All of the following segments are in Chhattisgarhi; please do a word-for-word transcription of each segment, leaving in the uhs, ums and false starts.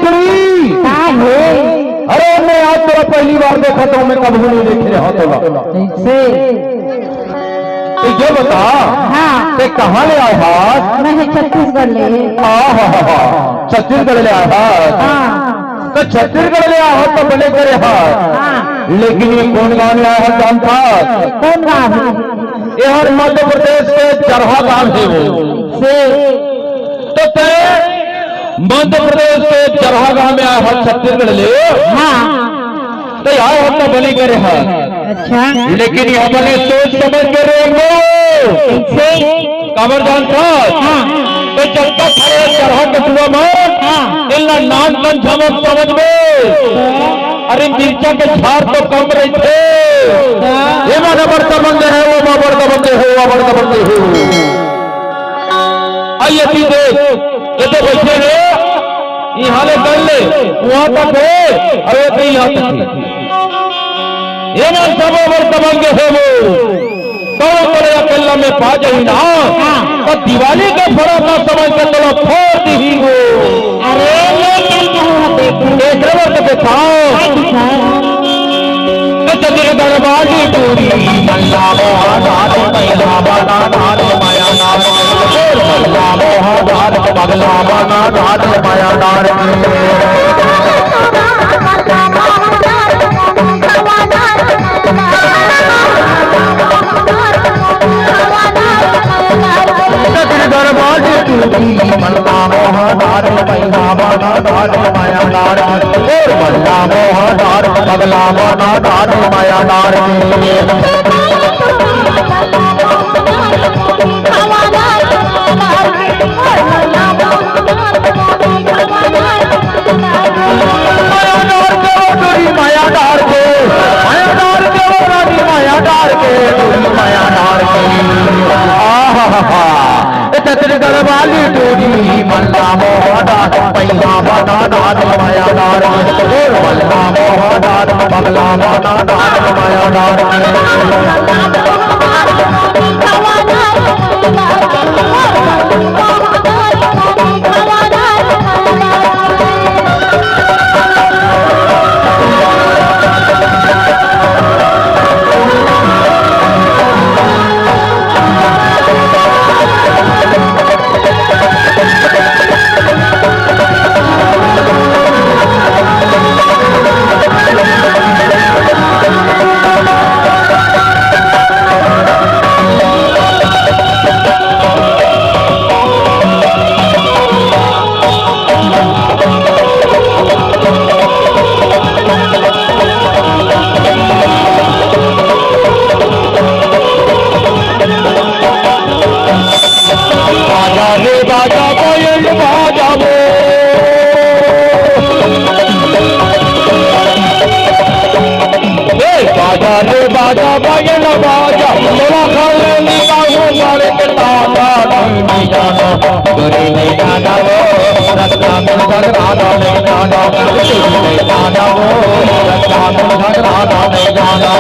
का हे? अरे, मैं आज तोला पहली बार देखत हँव, मैं कभू नहीं देखे रहेंव तोला। कइसे? तो ये बता, हाँ। ते कहाँ ले आए हस? मैं छत्तीसगढ़ ले। आहा, छत्तीसगढ़ ले आए हस? हाँ। तो छत्तीसगढ़ ले आए हस तो बने करे हस। हाँ। लेकिन ये कोन गाँव ले आए हस जानथस? कोन गाँव हे? ये हर मध्य प्रदेश के जरहा गाँव हे वो। से तो ते मध्य प्रदेश के जरहा गाँव में आए हस छत्तीसगढ़ ले। हाँ। ते आए हस तो बने करे हस। अच्छा। लेकिन ये बने सोच समझ के रेंगो। कइसे? काबर जानथस? हाँ। ते जब तक हरे जरहा कछुआ मन, हाँ। इनला नानकन झमक समझबे। अरे मिर्चा के झार तो कम रहिथे। हाँ। ये मा बड़ समझ हे, वो मा बड़ समझ हे, वो मा बड़ समझ हे। अई अति देख, ये तो बइठे हे, इहाँ ले कर ले, उहाँ तक हे, अउ ये तो इहाँ तक हे। ये मन सबो बर दबंग हे वो। कौन करे अकेला में पा जाही ना, हाँ। तो दिवाली के फड़ाका समझ के तोला फोड़ दिही वो। अरे, ले चल कहूँ देख। एकरे बर तो देखाओ। हाँ, दिखाओ। तो चंद्र दरबार टूरी। मल्ला मोहा दान, मल्ला बना दान, माया दान। मल्ला मोहा दान, पगला बना दान, माया दान। चंद्र दरबार टूरी। मल्ला मोहा दान, पगला बना दान, माया दान। और मल्ला मोहा दान, पगला बना दान, माया दान। माया डार के वो टूरी, माया डार के, माया डार के वो रानी, माया डार के टूरी, माया डार के। आहा, ए छत्तीसगढ़ वाली टूरी, मल्ला मोहा डार, पैसा बना डार, माया डार, बोल मल्ला मोहा डार, पगला बना डार, माया डार। बाजा रे बाजा, पायल बाजा वो। ए बाजा रे बाजा, पायल बाजा, तोला खाले निकाहू मारे के ताता नहीं जानो। गोरी नहीं जाना वो, रत्ना को झगड़ा नहीं जानो। गोरी नहीं जाना वो, रत्ना को झगड़ा नहीं जानो।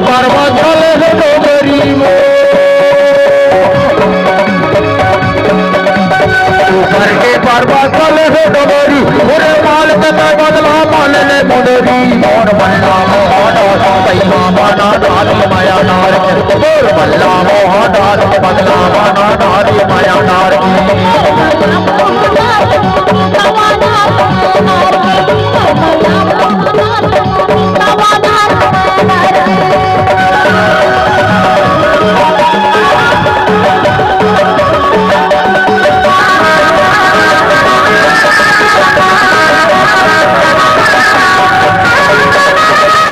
परवा